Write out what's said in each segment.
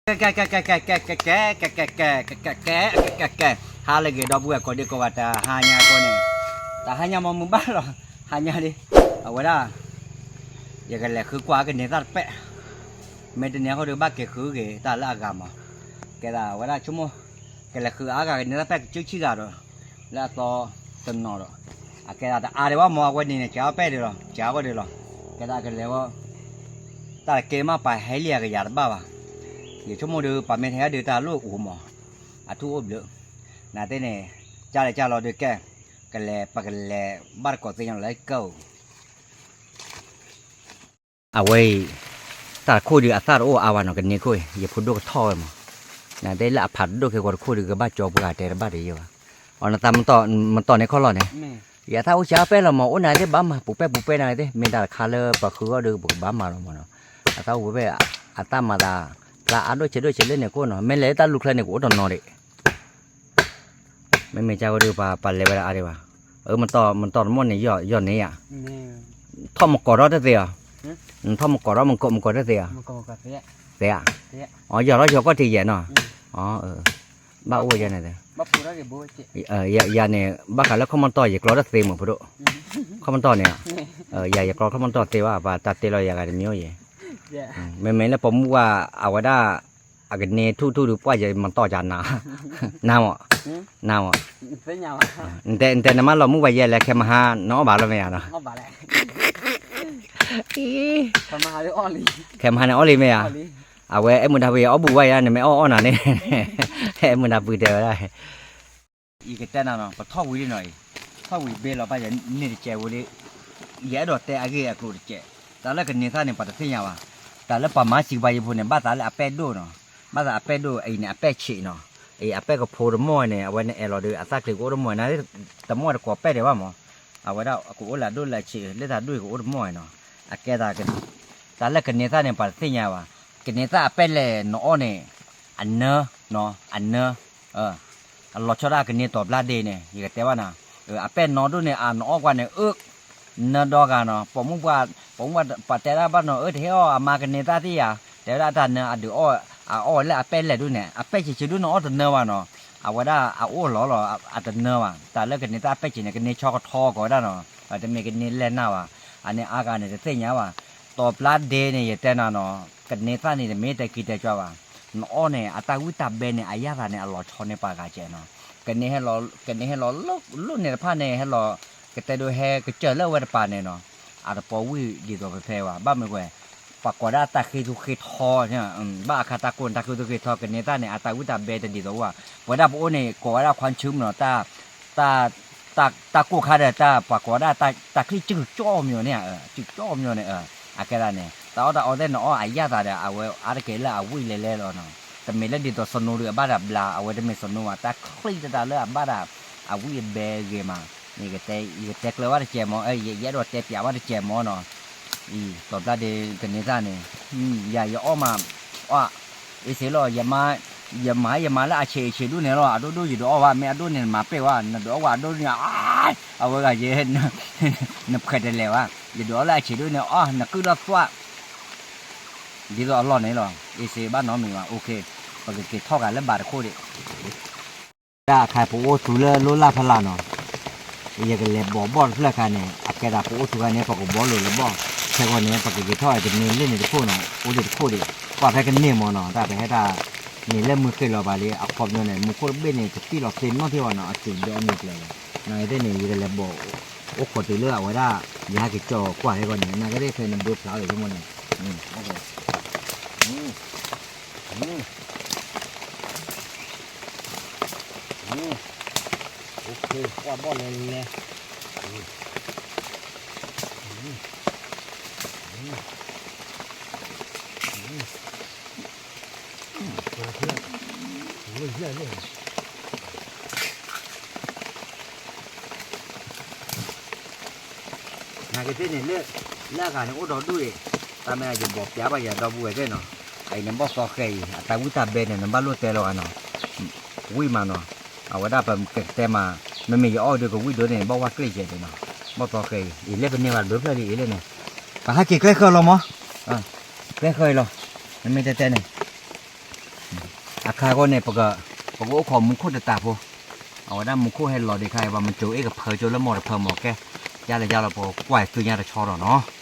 ကဲ ကဲ ကဲ ကဲ ကဲ ကဲ ကဲ ကဲ ကဲ ကဲ ကဲ ကဲ ကဲ ကဲ ကဲ ဟါလၢအဂ့ၤ ဒီပုၢ်ဝဲၢ်ကိးဒံကိးဂၤ တဟါညါအဃိန့ၣ်, တဟါညါမ့ၢ်မုၢ်ဘၣ်လီၤ, ဟါညါလံ, အဝဲဒၣ် ယကလဲၤဃုကွၢ်ကန့ၤသၣ်တပဲၣ်, မ့ၢ်တန့ၢ်အဃိဒီး ဘၣ်က့ၤဃုက့ၤတၢ်လၢအဂၤမး, ကဲဒၣ်ဝဲဒၣ်ဆိကမိၣ် ကလဲၤဃုအါဂၤကန့ၤသၣ်တပဲၣ် ကစုဆံဂၤဒီး လၢအသီတနီၤဒီး အကဲဒၣ်တအါဒံးဘၣ်မး အဝဲန့ၣ်န့ၣ် ကဲအီၣ်ပဲၣ်ဒံးလီၤ, ကဲအီၣ်ပဲၣ်ဒံးလီၤ, ကဲဒၣ်ကလဲၤဝဲ တၢ်တကဲမး ပှၤဟဲလံအကယၤတဘၣ်ဘၣ်, ယဆိကမိၣ်ဒီး ပှၤမ့ၢ်တဟဲဒုးတၢ်လိၣ်အိၣ်မး, အထူၣ်အိၣ်ဘျုး, နာ်သ့ၣ်န့ၣ် ကၢ်လဲၤကၢ်လီၤဒုးကဲ, ကလဲၤ ပကလဲၤဘၣ်တကိးသ့ၣ်ညါလီၤလၢကၢၢ် အဝဲအံၤ တၢ်တခိၣ်ဒုးအသၣ်တအိၣ်အါဝဲနီၤ ကန့ၢ်ခိၣ်အံၤ ယဖိဒိၣ်ကထီၣ်ဝဲမး, နာ်သ့ၣ်လၢအဖးတဒိၣ်ခဲကိးတခိၣ်ဒုး ကဘၣ်ကၠီပှၤတဲတဘၣ်တယဲၢ်ဘၣ်, အီၤနသးမတီၢ်န့ၢ်ခီၣ်လီၢ်န့ၣ်, ယသၣ်အိၣ်ဆံးပဲၣ်လီၤမး အိၣ်နၤသ့ၣ်ဘၣ်မၤပူၤပဲၣ်ပူၤပဲၣ်နၤသ့ၣ် မ့ၢ်တၢ်တခါလၢပဃုအီၣ်ဒီးပကဘၣ်မၤလီၤမးနီၤ, အသၣ်အိၣ်ပူၤပဲၣ် အသၣ်မၤသး ဖျါအါဒိၣ်ဆဲးဒိၣ်ဆဲးလၢန့ၣ်ခိၣ်နီၤ မ့ၢ်လဲၤတၢ်လူၤချၢန့ၣ် ကအိၣ်တနီၤဒံး မ့မ့ၢ်ကၢ်ဝဲဒုးပှၤလဲၤဝဲဒၣ်အါဒံးဘၣ်, အၢ မတီၢ်မတီၢ်တမီၢ်န့ၣ် ယီၢ်န့ၢ်ယၤ, ထီၣ်မကိးထီၣ်တသ့ဧါ, ထီၣ်မကိးထီၣ်မကိးမကိးတသ့ဧါ, သ့ဧါ, အီ ယီၢ်ထီၣ်ယီၢ်ကီၢ်ထံးယဲၢ်နီၤ, အၢ ဘၣ်အိၣ်ယဲန့ၣ်သ့, ယၤန့ၣ် ဘၣ်ဃးလၢခီၣ်မတီၢ် ယကျီတသ့မးဖိဒိၣ်, ခီၣ်မတီၢ်န့ၣ်, ယၤယကျီခီၣ်မတီၢ်သ့ဘၣ် ပှၤတၢ်တဲလီၤယၤဂၤတမံၤအိၣ်ယဲၢ်, မ့မ့ၢ်လၢပိာ်မုၣ်ဝဲ အဝဲဒၣ် အကန့ၢ်ထူၣ်ထူၣ်ဒုးပှၢ်ယဲမတီၢ်ကနၤ, နၤမး, နၤမး, နတဲနမ့ၢ်လီၤမုၢ်ပှၤယဲၢ်လဲၣ် ခဲမဟါ နအီၣ်ဘၣ်လီၤမ့ၢ်ဧါနီၤ, ခဲမဟါန့ၣ်အီၣ်လံမ့ၢ်ဧါ, အဝဲအဲၣ်မုာ်တၢ်ပှ့ၤအီၣ်ဘူးဝဲယါ နမ့ၢ်အီၣ်အီၣ်နၤန့ၣ်, အဲၣ်မုာ်တၢ်ပှ့ၤတဲဝဲဒၣ် ယကတဲနၤနီၤ ပထီၣ်ဝံၤလံနီၤအံၤ, ထီၣ်ဝံၤဘ့လီၤဘၣ်ယန့ၢ်တကဲးဝံၤလံ, ယအဲၣ်ဒိးတဲအဂ့ၢ်အကျိၤတကဲး, တၢ်လၢကန့ၤသၣ်န့ၣ် ပှၤတသ့ၣ်ညါဘၣ်, တၢ်လၢပှၤမၤစံးပှၤယဖိန့ၣ် ဘၣ်သးလၢအပဲၣ်ဒိၣ်နီၤ, ဘၣ်သးအပဲၣ်ဒိၣ်အံၤန့ၣ် အပဲၣ်ဆံးနီၤ, အံၤအပဲၣ်ကဖိတမီၢ်န့ၣ် အဝဲန့ၣ်အဲၣ်လီၤဒီး အသၣ်ချံကအိၣ်တမီၢ်နၤ, တမီၢ်တကိးပဲၣ်ဒံးဘၣ်မး, အဝဲဒၣ်ကအိၣ်လၢအဒိၣ်လၢအဆံး လၢတၢ်ဒိၣ်ကအိၣ်တမီၢ်နီၤ, အကဲသး တၢ်လၢကန့ၤသၣ်န့ၣ် ပှၤတသ့ၣ်ညါဘၣ်, ကန့ၤသၣ်အပဲၣ်လဲၣ်နအီၣ်န့ၣ်, အနၢ, အနၢ, အလီၤဆီဒၣ်ကန့ၤတီၤဘျါဒ့န့ၣ် ယကတဲဘၣ်နၤ, အပဲၣ်နီဒိၣ်န့ၣ် အနအီၣ်ကွၢ်န့ၣ် အၢ, နၢဒီဂၤနီၤ, ပိာ်မုၣ်ပှၤ, ပိာ်မုၣ်ပှၤတဲဒၣ်ဘၣ်နီၤ အၢတဟဲအီၣ် အမါကန့ၤသၣ်သ့ၣ်ယၤ, တဲဝဲဒၣ်တၢ်နၢအဒုးအီၣ်, အအီၣ်လၢအပဲၣ်လဲၣ်ဒိၣ်န့ၣ် အပဲၣ်ဆံးဆံးဒိၣ်န့ၣ်အီၣ်တနၢဘၣ်နီၤ, အဝဲဒၣ်အအိၣ်လီၤလီၤ အတနၢဘၣ်, တၢ်လၢကန့ၤသၣ်အပဲၣ်ဆံးန့ၣ် ကန့ၤဆီကထီကိးဝဲဒၣ်နီၤ, တမ့ၢ်ကန့ၤလဲၢ်နၢ်ဘၣ်, အန့ၣ်အါဂၤန့ၣ်တသ့ၣ်ညါဘၣ်, တီၤဘျါဒ့န့ၣ် ယတဲနၤနီၤ, ကန့ၤသၣ်န့ၣ် တမ့ၢ်တဲကံတဲကီဘၣ်, နအီၣ်န့ၣ် အတၢ်ဝံၣ်တၢ်ဘဲန့ၣ် အယၣ်သးန့ၣ် အလီၤဆီန့ၢ်ပှၤဂၤကဲနီၤ, ကန့ၤဟဲလီၤ, ကန့ၤဟဲလီၤလိၣ်န့ၣ်တဖၣ်န့ၣ် ဟဲလီၤ, ကတဲဒိဟဲကစၢၢ်လၢအဝဲတပၤန့ၣ်နီၤ, အတပီၤဝံၣ်ဒ်သိးဖဲဖဲဘၣ်, ဘၣ်မနုၤဝဲ ပှၤကိးဒၣ်တၢ်ဃ့ထူဃ့ထီ, ဘၣ်အခါတၢ်ကိၢ်န့ၣ် တၢ်ဃ့ထူဃ့ထီ ကန့ၤသၣ်န့ၣ် အတၢ်ဝံၣ်တၢ်ဘဲတဒ်သိးဘၣ်, ပဝဲဒၣ်ပအိၣ်န့ၣ် ကိးဝဲဒၣ်ခွါဆူမနီၤ, တၢ်ကိၢ်ခါဒီးတၢ်ပှၤကိးဝဲဒၣ်တၢ်ချံၣ်စုကၠီမီၤန့ၣ်, စုကၠီမီၤန့ၣ်, အကဲဒၣ်န့ၣ် တၢ်အီၣ်တၢ်အီသ့ၣ်နအီၣ်အယၣ်သးဒီး အဝဲအါတက့ၢ်လၢအဝံၣ်လဲၤလဲၤလီၤနီၤ, တမ့ၢ်လၢဒ်သိး snow ဒုးအဘၣ်ဒီးဘျါ, အဝဲတမ့ၢ် snow ဘၣ်, တၢ်ချံၣ်တတၢ်လၢအဘၣ်ဒီးအဝံၣ်အဘဲဂ့ၤမး, ယကတဲကျၢၤဘၣ်တကဲးမီၤ, ယအဲၣ်ဒိးတဲပျးဘၣ်တကဲးမီၤနီၤ, အံၤ တီၤဘျါဒ့ကန့ၤသၣ်န့ၣ်, ယၤယအီၣ်မး, အီၣ်, အ့စ့လီၤ, ယမၤ, ယမၤ ယမၤလၢအဆံးအဆံးဒိၣ်န့ၣ်လီၤ, အဒိၣ်ဒိၣ်ယဒုးအီၣ်ဘၣ်, မ့ၢ်အဒိၣ်န့ၣ် နမၤပဲၣ်ဝဲ, နဒုးအီၣ်ဝဲအဒိၣ်န့ၣ်, အဝဲဂၤယဲ, နဖှဲးတလဲၤဘၣ်, ယဒုးအီၣ်လၢအဆံးဒိၣ်န့ၣ်, အီၣ် နကုၢ်လီၤသွၣ် ဒ်သိးအလီၢ်န့ၣ်လီၤ, အ့စ့ဘၣ်နီတမံၤဘၣ်, အိၣ်ခ့, ပကက့ၤထီၣ်ဂၤလၢဘးတခိၣ်ဒံး တၢ်အခါပအိၣ်သူလၢလိၣ်လၢ်ဖးလၢ်နီၤ, ယကလဲၤဘီးဘီၣ်တဖျၢၣ်အခါန့ၣ် အကဲသးပအိၣ်သူခါန့ၣ် ပကဘီလိာ်လၢဘီၣ်, ခဲဂီၤန့ၣ် ပကက့ၤထီၣ်ကန့ၢ်လၢန့ၣ်တခိၣ်နီၤ, အိၣ်လၢတခိၣ်ဒံး, ကွၢ်ဖဲကန့ၢ်မီၤနီၤ, တၢ်ပဟဲတၢ်န့ၣ်လၢမုၢ်ဃ့လီၤဘၣ်လံ, အခီပညီန့ၣ် မူခိၣ်တဘ့ၣ်န့ၣ် တတံၢ်လီၤသ့နီတဘျီဘၣ်နီၤ, အစူၤဒီအမုၢ်ကျဲၤလီၤ, နာ်သ့ၣ်န့ၣ် ယကလဲၤဘီး အိၣ်ခိးတုၤလၢအဝဲဒၣ် ယဟဲက့ၤကၠီၤကွၢ်ဟဲဂီၤန့ၣ် နာ်က့သ့ၣ်ခဲန့ၣ် ဘှဲဖျါလီၤဆိကမိၣ်န့ၣ်, အိၣ်ခ့, ကွၢ်ဘီၣ်လဲၤလဲၤ နာ်က့သ့ၣ်န့ၣ် လၢအဂၤန့ၣ် အိၣ်ဒီဒူၣ်အံၤ, တၢ်မ့ၢ်ယဘီးပျးဘၣ်ယၤဒီပုၢ်ဝဲၢ်သ့ၣ်နီၤ, အအံၤန့ၣ်ဘီၣ်သီဃဲအံၤ အတၢ်ဝံၣ်တၢ်ဘဲန့ၣ် နဘၣ်လိၣ်တဲလီၤဂၤနီၤ, ဝံၣ်မးနီၤ, အဝဲဒၣ်ပကတဲမး, မ့မ့ၢ်ယအီၣ်ဒုးကဝံၣ်ဒိၣ်န့ၣ် ဘီၣ်ဝါကျ့ၣ်ယဲၢ်န့ၣ်နီၤ, ဘီၣ်သီဃဲအံၤ အံၤလၢပန့ၢ်ဘၣ်တဘျုးဖျၢၣ်လံအံၤလၢန့ၣ်, ပဟဲက့ၤကျဲဃၢၤလီၤမး, ကျဲဃၢၤအံၤလီၤ, နမ့ၢ်တဲတဲန့ၣ်, အခါဃီန့ၣ် ပကအိၣ်ခိးမူခိၣ်တတးဖိ, အဝဲဒၣ်မူခိၣ်ဟဲလီၤဒံးခါအံၤ ပှၤမကိၤအ့ၣ်ကဖၢကၠိလၢမီၢ်တဖၢမီၢ်ကဲ, ယါလဲၤယါလီၤ ပကွၢ်သုညါတဆီဒီးနီၤ.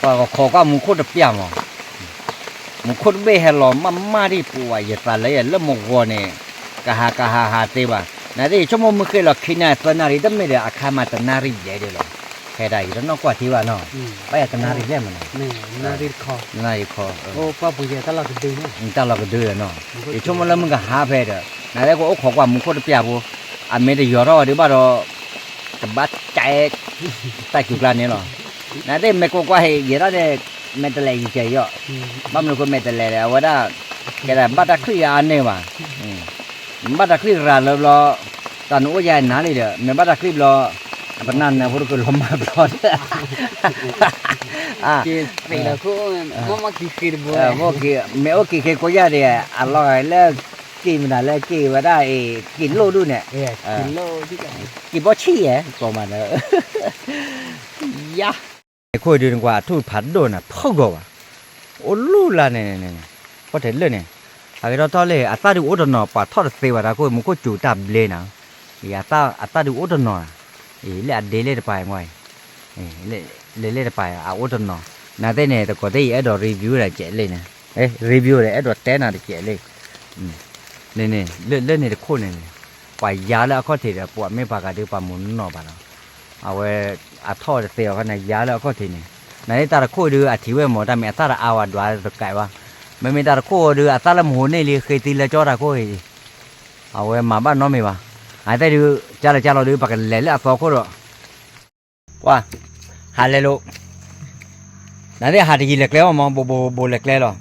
ပှၤကခိးကွၢ်မူခိၣ်တပျၢ်မး, မူခိၣ်တဘ့ၣ်ဟဲလီၤမးမးဒံးပှၤ ယသးလၢယလၢမဂီၤန့ၣ်, ကဟးကဟးဟးသ့ဘၣ်, နသ့ၣ်ယဆိကမိၣ်မုၢ်ဃ့လီၤခံနၣ်ရံၣ်သၢနၣ်ရံၣ် တမ့ၢ်ဒီးအခါမးတနၣ်ရံၣ်ယဲဒၣ်လီၤ, ဖဲဒၣ်ယတနီၢ်ကွၢ်ထံဘၣ်နီၤ, ဘၣ်ယၤတနၣ်ရံၣ်လဲၣ်မးနီၤ, နၣ်ရံၣ်တခီ, တၢ်လီၤကဒုဒီးနီၤ, ယဆိကမိၣ်လၢမုၢ်ကဟါဖဲဒီး နသ့ၣ်ကအိၣ်ခိးကွၢ်မူခိၣ်တပျၢ်ဖိ, အမ့ၢ်တယီၤထီၣ်ဝဲဒံးဘၣ်ဒီး ကဘၣ်ကဲ တၢ်စူၤကျါန့ၣ်လီၤ, နသ့ၣ်မ့ၢ်ကိးကွၢ်ဟ့ၣ်ယဲဒၣ်န့ၣ်, မဲာ်တလဲၤယံၤကဲယီၤ, ဘၣ်မနုၤဃိမဲာ်တလဲၤလဲၣ် အဝဲဒၣ်, ကဲဒၣ်ဘၣ်တၢ်ချံၣ်အါန့ၢ်ဘၣ်, ဘၣ်တၢ်ချံၣ်ရၤလၢဘျီ, တၢ်နအိၣ်ယါနၤလံဒီး မ့ၢ်ဘၣ်တၢ်ချံၣ်ဘျီ, ပနၢ်နၢ်ဖိတကလီၤမၤဘျီဒီး မ့ၢ်အိၣ်က့ၤဃ့တဘိ, မ့ၢ်အိၣ်က့ၤဃ့ကိးယါဒီး အလီၤဂာ်လၢက့ၤမနုၤလၢက့ၤဝဲဒၣ်အံၤ က့ၤလိၣ်ဒူၣ်န့ၣ်, က့ၤဘီဆံၣ်ယဲ ကိးမးဒီး, ယါ, ခိၣ်ဒုးနကွၢ်အထူၣ်ဖးဒိၣ်န့ၣ် ဖုၣ်ဂီၤဘၣ်, အိၣ်လူၢ်လၢ်န့ၣ်, ပီၣ်ထဲလၢာ်န့ၣ်, ဟးက့ၤထီၣ်ထီၣ်လံ အသၣ်ဒုးအိၣ်တနီၤ ပှၤထီၣ်တသ့ဘၣ်တၢ်ခိၣ် မူခိၣ်စူၤတၢ်ဘျ့နၤ, အသၣ်ဒုးအိၣ်တနီၤ, လၢအဒ့လၢတပၤအံၤ, လၢလၢတပၤအံၤ အအိၣ်တနီၤ, နသ့ၣ်န့ၣ် တကိးသ့ၣ်အံၤအဲၣ်ဒိး review ဒီးကဲးလံန့ၣ်, review ဒီးအဲၣ်ဒိးတဲနၤတကဲးလံ, န့ၣ်န့ၣ် လၢလၢန့ၣ်တခိၣ်န့ၣ်န့ၣ်, ပှၤယါလၢအခီၣ်ထံးဒီး ပှၤမ့ၢ်ပှၤဂၤဒုးပှၤမိၢ်နီၢ်ဘၣ်နီၤ, အဝဲ, အထီၣ်တသ့အီၤခီန့ၣ် ယါလၢအခီၣ်ထံးန့ၣ်, နသ့ၣ်တၢ်တခိၣ်ဒုးအထံၣ်ဝဲမး တၢ်မ့ၢ်အသၣ်တအါဝဲဒွးတကဲးဘၣ်, မ့မ့ၢ်တၢ်တခိၣ်ဒုးအသၣ်လၢမဟိန့ၢ်လံ ဃ့သံလၢကၠီတၢ်ခိၣ်အံၤ အဝဲမၤဘၣ်နီတမံၤဘၣ်, အသ့ၣ်ဒုး ကၢ်လၢကၢ်လီၤဒုး ပကလဲၤလၢအသီခိၣ်ဒီး, ပှၤ, ဟးလဲၤလိာ်, နသ့ၣ်ဟးတယံၤလဲၤကျဲအီၤမး ဘိးဘိးဘိးလဲၤကျဲလီၤ,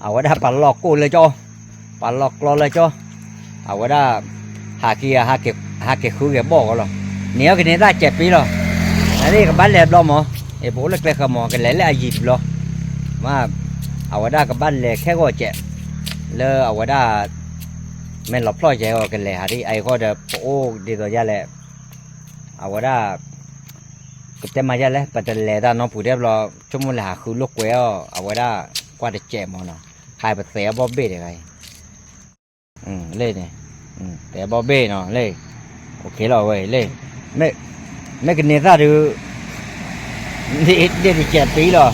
အဝဲဒၣ်ပှၤလီၢ်ကိၢ်လၢကၠီ, ပှၤလီၢ်ကျီလၢကၠီ, အဝဲဒၣ်, ဟးက့ၤ, ဟးက့ၤဃုဂဲၤဘီၣ်ဂီၤလီၤ, န့ၣ်အီၤကန့ၢ်သၣ်စဲးပ့လီၤ, နသ့ၣ်ကဘၣ်လဲၤဘျီမး, အပအိၣ်လၢကျဲဃၢၤမး ကလဲၤလၢအယံၤတဘျီ မး, အဝဲဒၣ်ကဘၣ်လဲၤခဲဂီၤစဲး, လၢအဝဲဒၣ်, မ့ၢ်လီၤဖျီၣ်ယဲအီၤကလဲၤဟးဒ်အံၤဃီဒီး ပအိၣ်ဒ်သိးယါလဲၣ်, အဝဲဒၣ်, ကတဲမၤယါလဲၣ် ပတလဲၤတၢ်နီပူၤဒဲးဘျီ, ဆိကမိၣ်လဲၤဟးဃုလိာ်ကွဲအီၤ အဝဲဒၣ်, ကွၢ်တစဲးမးနီၤ, ခါအံၤပသဲအဘီၣ်ဘ့ၣ်တဂၤအံၤ လၢန့ၣ်, တဲဘီဘ့ၣ်နီၤလၢ, အိၣ်ခ့လီၤဝဲလၢ, မ့ၢ်ကန့ၢ်သၣ်ဒုး, ဒ့ၣ်တစဲးပ့လီၤ,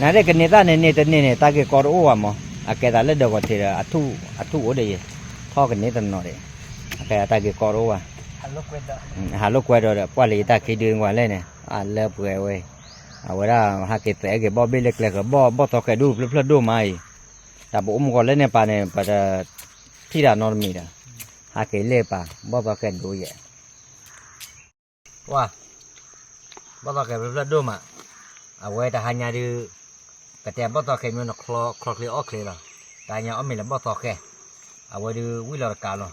နသ့ၣ်ကန့ၢ်သၣ်န့ၣ်န့ၣ်တန့ၢ်န့ၣ် တၢ်ဂ့ၢ်ကီတအိၣ်ဘၣ်မး, အကဲသးလၢဒၢးကီၢ်ထံးဒီး, အထူၣ်အိၣ်ဒီးယဲ, ထီၣ်ကန့ၢ်တနီၤဒဲး, အကဲသးတၢ်ဂ့ၢ်ကီတအိၣ်ဘၣ်, ဟးလိာ်ကွဲဒီးဒီး ပှၢ်လၢယတၢ်ခံဒုကွၢ်လဲၣ်န့ၣ်, အလၢပှဲၤဝဲ, အဝဲဒၣ်ဟးက့ၤသဲးက့ၤဘီဘ့ၣ်လၢကျဲဃၢၤဘီၣ်ဘီၣ်သီဃဲးဒူၣ်ဖျၢၣ်ဖျၢၣ်ဒိၣ်မးအံၤ တၢ်ပအိၣ်မူကီးလၢန့ၣ်ပၤန့ၣ် ပတထံၣ်တၢ်နီတမံၤဒီး, ဟးက့ၤလၢပၤ ဘီၣ်သီဃဲးဒိၣ်ယဲၢ်, ဝါ, ဘီၣ်သီဃဲးဖျၢၣ်ဖျၢၣ်ဒိၣ်မး, အဝဲတဟါညါဒုး, ကတဲဘီၣ်သီဃဲးမ့ၢ်နချီချီချ့အီၣ်ချ့လီၤ, တဟါညါအီၣ်မ့ၢ်လၢဘီၣ်သီဃဲး, အဝဲဒုးဝံၣ်လီၤတကးလီၤ,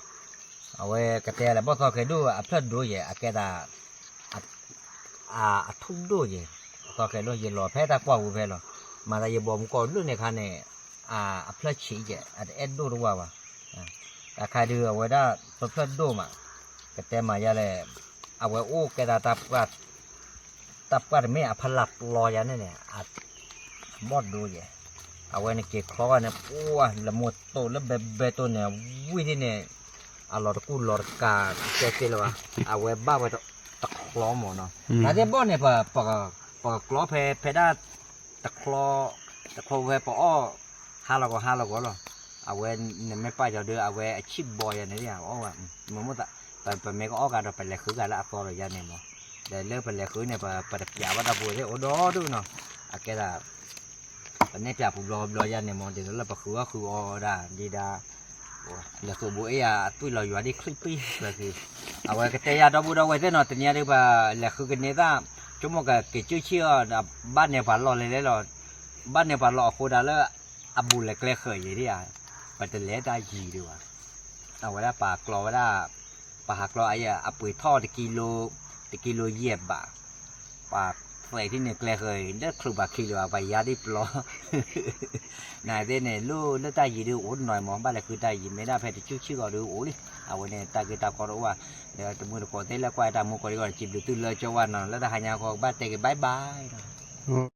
အဝဲကတဲလၢဘီၣ်သီဃဲးဒိၣ်အဖျၢၣ်ဒိၣ်ယဲၢ် အကဲသး အထူၣ်ဒိၣ်ယဲၢ်, အသီဃဲးဒိၣ်ယဲၢ်လီၤဖဲတၢ်ကွၢ်ဝူဖဲလီၤ, မၤသးယဘီမူကီးဒိၣ်န့ၣ်ခါန့ၣ်, အဖျၢၣ်ဆံးယဲၢ် အတအဲၣ်ဒိၣ်တဝၢ်ဘၣ်, တၢ်ခါဒုးအဝဲဒၣ်ပဖျၢၣ်ဒိၣ်မး, ကတဲမၤယါလဲၣ်, အဝဲအိၣ်ကဲသး တၢ်ပှၢ်တမ့ၢ်အဖီလာ်ပျီယါန့ၣ်န့ၣ်, အဘီၣ်ဒိယဲၢ်, အဝဲန့ၣ်က့ၤချီဂၤန့ၣ် ပှၢ်လၢမိၢ်တိၢ်လၢဘဲဘဲတိၢ်န့ၣ် ဝံၣ်ဒ်န့ၣ်, အလီၤတကူၣ်လီၤတကး ကဲက့လၢၤဘၣ်, အဝဲဘၣ်ဝဲတချီမးနီၤ, နသ့ၣ်ဘီၣ်န့ၣ် ပကကျီဖဲဖဲဒၣ် တချီ, တချီဝဲပအီၣ်, ဟါလီၤကီးဟါလီၤကီးလီၤ, အဝဲနမ့ၢ်ပာ်ယီၤဒုး အဝဲအဆံၣ်ဘီယါန့ၣ်, မ့ၢ်မိၣ်သး, ပမ့ၢ်ကအီၣ်ဂၤဒီး ပလဲၤဃုဂၤလၢအသီဒီးယါန့ၣ်မး, ဒီးလၢပလဲၤဃုန့ၣ် ပတပျးဘၣ်တၢ်ပူၤသ့ၣ်အိၣ်ဒီဒူၣ်နီၤ, အကဲဒၣ် ပနဲၣ်ပျးပူၤဘျီဘျီယါန့ၣ်မး ဒ်သိးလၢပဃုအီၣ်ဃုအီဒၣ်ဒ်ဒၣ်, လဲၤဃုာ်ဘိးအ့ၣ်ယၤ အသွံၣ်လီၤယွၤဒ်ချံပံၢ်လၢာ်က့ၤ, အဝဲကတဲယၤဒီပုၢ်ဒီဝဲၢ်သ့ၣ်နီၤ တနံၤအံၤဒုး ပလဲၤဃုကန့ၢ်သၣ်, ဆိကမိၣ်ကက့ၤစုဆံၣ်အီၤဒီး ဘၣ်န့ၢ်ပှၤလီၢ်လဲၤလဲၤလီၤ, ဘၣ်န့ၢ်ပှၤလီၢ်အဃိဒၣ်လၢ အဘူးလဲၤကျဲဃၢၤယံၤဒ်ဧါ, ပတလဲၤတၢ်ယံၤဒံးဘၣ်, အဝဲဒၣ်ပှၤကျီဝဲဒၣ်, ပှၤဟးကျီအပှ့ၤထီၣ်တကံလိ, တကံလိယဲၢ်ဘး, ပှၤသွဲးထံၣ်န့ၣ်ကျဲဃၢၤအံၤ လၢချုးပှၤခံလၢၤဘၣ် ပှၤယါဒ်ပျီ, နသ့ၣ်န့ၣ် လၢတၢ်ယံၤဒုးအိၣ်တနီၤမး ဘၣ်လဲၤဃုတၢ်ယံၤ မ့ၢ်ဒၣ်ဖဲတစုဆံၣ်ဂီၤဒုးအိၣ်လံ, အဝဲန့ၣ်တၢ်ဂ့ၢ်တၢ်ကီတအိၣ်ဘၣ်, ဒီးတမုၢ်တကိးသ့ၣ်လၢကွၢ်တၢ်မူကီးဒံးဂီၢ် စံးဘျုးသုလၢကၠီဝါနီၤ လၢတဟါညါဃီကဘၣ်တဲက့ၤ bye bye နီၤ.